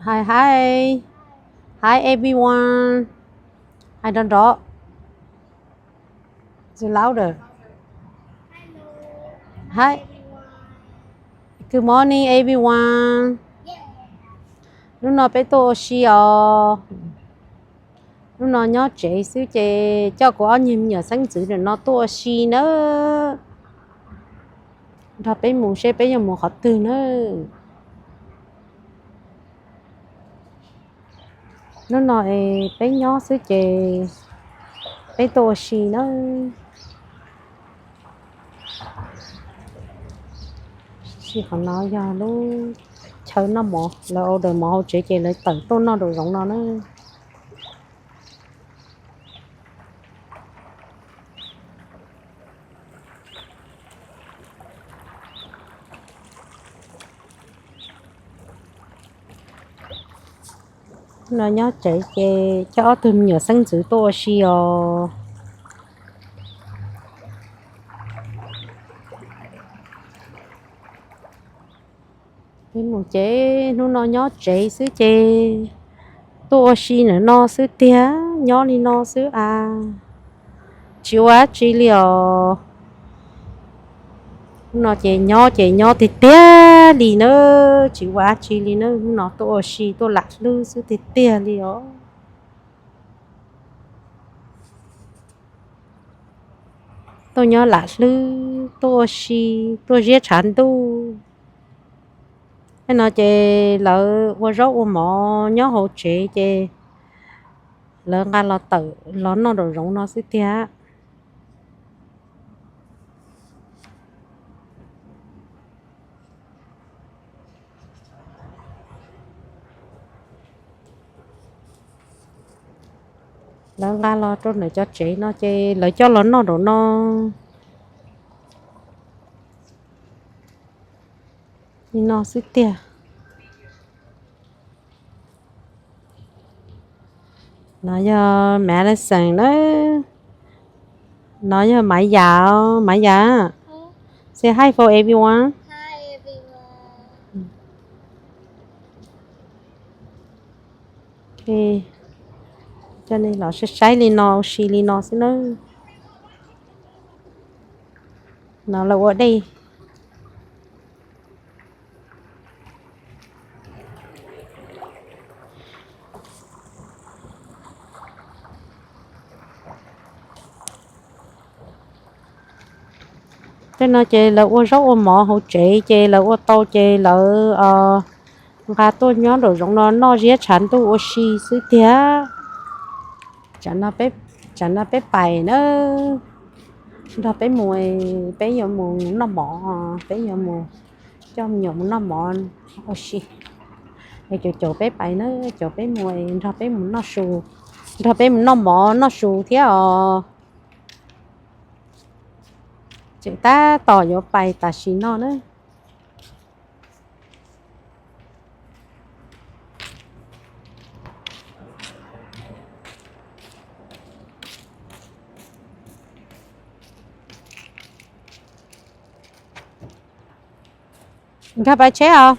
Hi, hi. Hi, everyone. Hais nrov nrov. Say louder. Hi. Good morning, everyone. Hnub no peb tuaj ua si os. Hnub no nyob tsev xwb ces coj kuv ob niag me nyuam xeeb ntxwv ntawm no tuaj ua si nawb. Nrog peb mus seb peb yuav mus qhov twg nawb. Hnub no es peb nyob xwb ces peb tuaj ua si nawb. Sim qhov no yog lub chaw noj mov, lawv order mov hauv tsev ces lawv tawm tuaj noj nraum zoov no na. No nyob tsev ces coj ob tug me nyuam xeeb ntxwv tuaj ua si os. Peb mus ces hnub no nyob tsev xwb ces tuaj ua si ntawm no xwb tiag, nyob li no xwb as, tsis ua dab tsi li os. Hnub no ces nyob ces nyob tiag tiag li na, tsis ua dab tsi li na, hnub no tuaj ua si tuaj lam hlwb xwb tiag tiag li os. Tuaj nyob lam hlwb, tuaj ua si, tuaj ziab tshav ntuj. Tej no ces lawv ua zaub ua mov nyob hauv tsev ces lawv nqa los tawm los noj nraum zoov no xwb tiag. Lawv nqa los rau ntawm cov tsev no ces lawv coj los noj nraum no. Li no xwb tiag. No yog Madison na. No yog Maiv Yam, Maiv Yam. Say hi for everyone. Coj nej los saib saib li no, ua si li no xwb na. No lawv ua dej. Tej no ces lawv ua zaub ua mov hauv tsev ces lawv ua tau ces lawv nqa tuaj nyob nraum zoov no noj ziab tshav ntuj ua si xwb tiag. Tsam no peb pais na, nrog peb mus, peb yuav mus noj mov, peb yuav mus coj me nyuam mus noj mov ua si. Es caum caum peb pais na, caum peb mus nrog peb mus noj su, nrog peb mus noj mov noj su thiab os. Tseem tab tom yuav pais tam sim no na. Nkag pais tsheb os.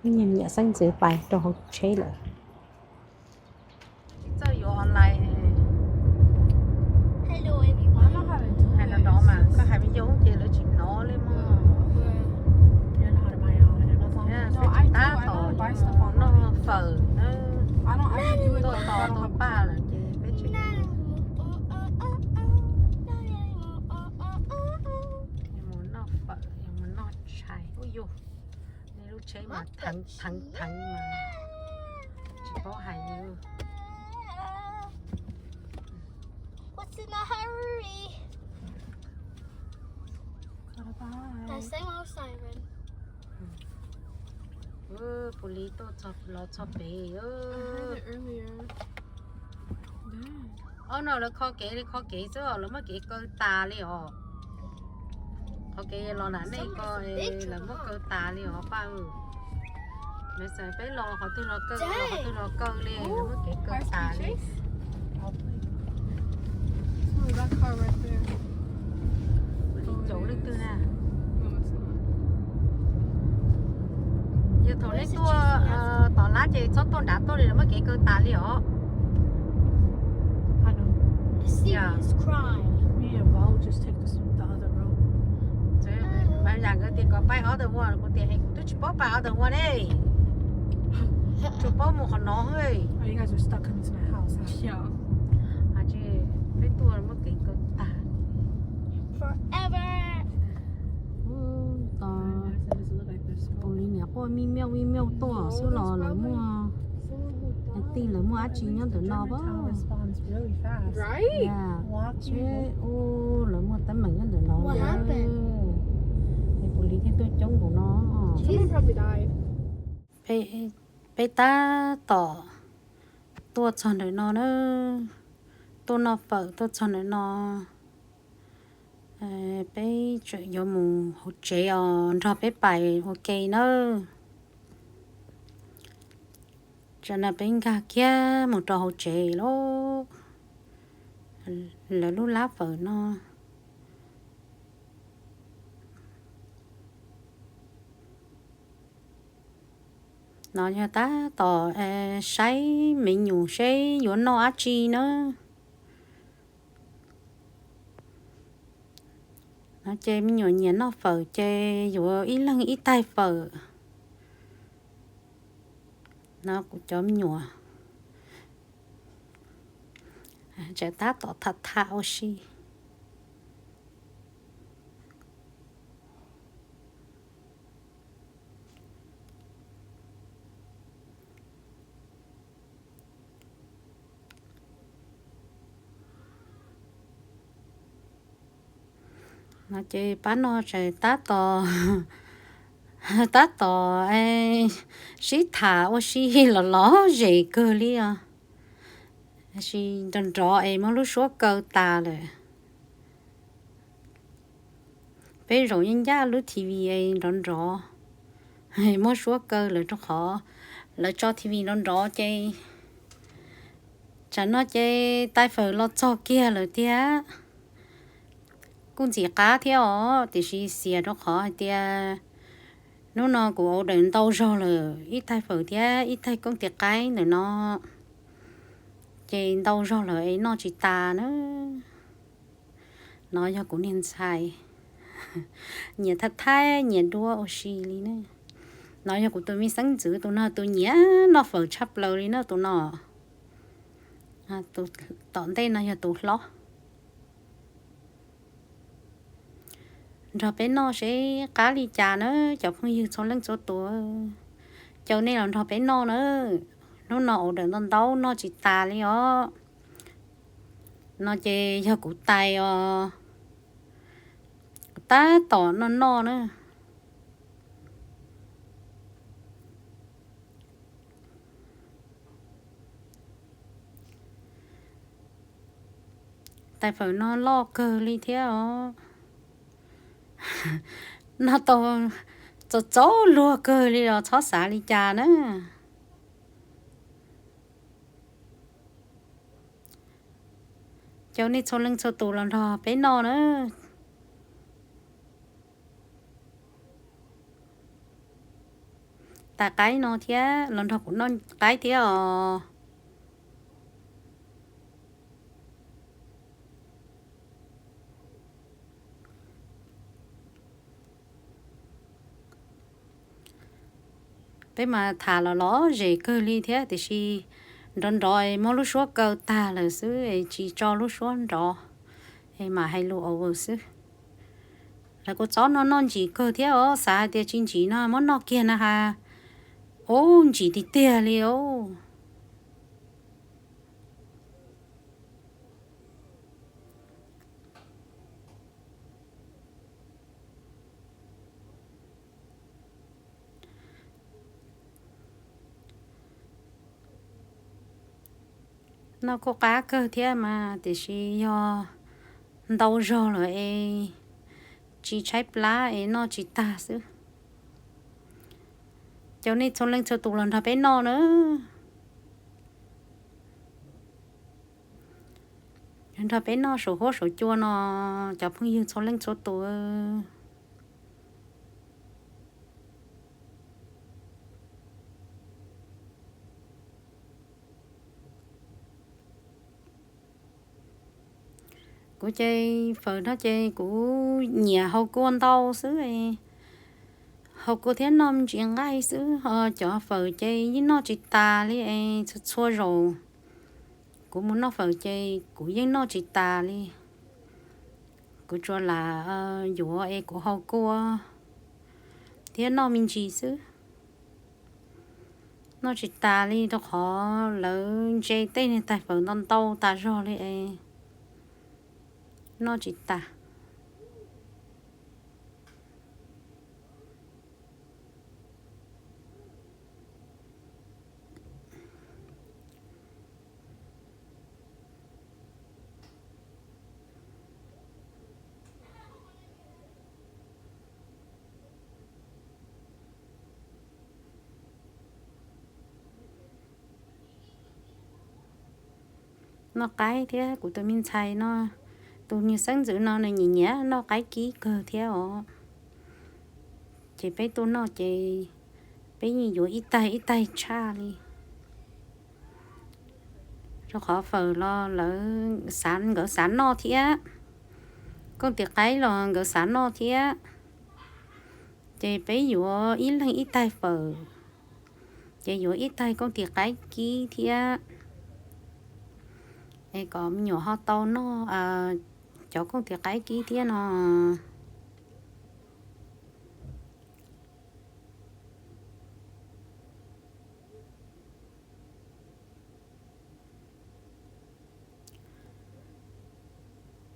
Niam xeeb ntxwv pais rau hauv tsheb lawm. Txawj yuav online. Hais no rov mas koj hais me yau ces lawv tsis hnov li mog. Peb tab tom noj fawm na, tuaj tos tus paj lawm ces peb tsis mus noj fawm, mus noj tshais. Ub yus, nej lub tsheb mas theev theev mas tsis paub hais li. Puas li tuaj los txog pem. Ob no lawv kho kev li kho kev xwb, lawv muab kev kaw tas li os. Qhov kev los nram nej ko lawv muab kaw tas li os paj. Lawv xav peb los qhov twg los kaw, los qhov twg los kaw li, lawv muab kev kaw tas li. Li caum leej twg na. Yog thaum nej tuaj tom lab ces txhob tuaj nrad tuaj li, lawv muab kev kaw tas li os. Yam nkawd tias kom pais other one, kuv tias kuv twb tsis paub pais other one ne, tsuas paub mus qhov no. Peb tuaj muab kev kaw tas. Tos, tus li niam quaj mi miauj mi miauj tuaj xwb los lawv muaj, tij lawv muaj dab tsi nyob ntawm no pab. Seb u, lawv muaj teeb meem nyob ntawm no. Es pus li thiaj tuaj coob npaum no. Peb tab tom tuaj txog ntawm no na, tuaj noj fawm tuaj txog ntawm no. Peb tseem yuav mus hauv tsev os, nrog peb pais ua ke nawb. Tsam no peb nkag kiag mus rau hauv tsev lauj. Lawv lub lab fawm no. No yog tab tom saib me nyuam seb yuav noj dab tsi na. No ces me nyuam nyiam noj fawm ces yuav ib leeg ib taig fawm. No kuv cov me nyuam tseem tab tom tham tham ua si. No ces pab no tseem tab tom, tab tom sib tham ua si los lom zem kawg li os. Tab sis nrov nrov es muab lub suab kaw tas lawm. Peb zaum yeej ncaj lub T V es nrov nrov, muab suab kaw lawm rau qhov lawv tso T V nrov nrov ces tsam no ces tais fawm los txog kiag lawm tiag. Kuj ntxim qab thiab os, tiam sis xiam rau qhov hais tias hnub no kuv order ntau zog lawm, ib tais fawm thiab ib tais koob tis qaib ntawm no, ces ntau zog lawm es noj tsis tas na. No yog kuv niag ntxhais, nyiam thaij thaib nyiam duab ua si li na. No yog kuv tus me xeeb ntxwv, tus no tus nyiam noj fawm tshaj plaws li na tus no. Tom ntej no yog tus hlob. Nrog peb noj seb qab li cas na cov phooj ywg txhua leej txhua tus. Caw nej los nrog peb noj na. Hnub no order ntau ntau noj tsis tas li os. No ces yog kuv tais os, tab tom noj noj na. Tais fawm no loj kawg li thiab os. Noj tau txaus txaus luag kawg li los txhob xav li cas na. Caw nej txhua leej txhua tus los nrog peb noj na. Tais qaib no thiab los nrog kuv noj qaib thiab os. Peb mas tham los lom zem kawg li thiab tiam sis nrov nrov muab lub suab kaw tag lawm xwb es tsis tso lub suab nrov es mam hais lus over xwb. Lawv kuj txob noj noj ntsim kawg thiab os, xav hais tias tsis ntsim no muab noj kiag na has. Ub, ntsim tiag tiag li os. Noj kuj qab kawg thiab mas tiam sis yog ntau zog lawm es tsis tshaib plab es noj tsis tag xwb. Caw nej txhua leej txhua tus los nrog peb noj na. Nrog peb noj saum huab saum cua no cov phooj ywg txhua leej txhua tus. Kuv ces fawm no ces kuv nyiam hau kua ntau xwb, hau kua thiab noj me ntsis nqaij xwb, ho cov fawm ces yeej noj tsis tas li es txhua txhua zaus kuv mus noj fawm ces kuv yeej noj tsis tas li. Kuv tsuas lam yuav es kuv hau kua thiab noj me ntsis xwb. Noj tsis tas li rau qhov lawv ntse tej niag tais fawm ntau ntau tas zog li es noj tsis tas. Noj qaib thiab, kuv tus me ntxhais no, tus niag xeeb ntxwv no nws nyiam nyiam noj qaib kib kawg thiab os. Ces peb tuaj noj ces peb yeej yuav ib taig ib taig tshaj li. Rau qhov fawm los lawv, nkawd xav noj thiab, kooj tis qaib los nkawd xav noj thiab. Ces peb yuav ib leeg ib taig fawm, ces yuav ib taig kooj tis qaib kib thiab, es kom me nyuam ho tau noj cov kooj tis qaib kib thiab no.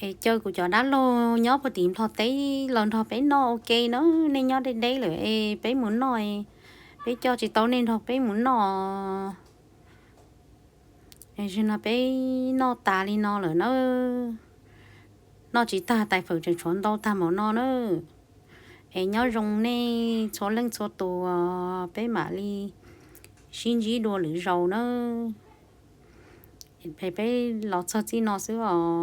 Es caw kuv cov dab laug nyob puag tim Nplog teb los nrog peb noj ua ke na, nej nyob deb deb lawm es peb mus noj, peb coj tsis tau nej nrog peb mus noj. Es zaum no peb noj tas li no lawm na, noj tsis tag, tais fawm tseem tshuav ntau tag npaum no na. Es nyob zoo nej txhua leej txhua tus, peb mam li sib ntsib dua lwm zaus na. Es peb los txog txij no xwb os.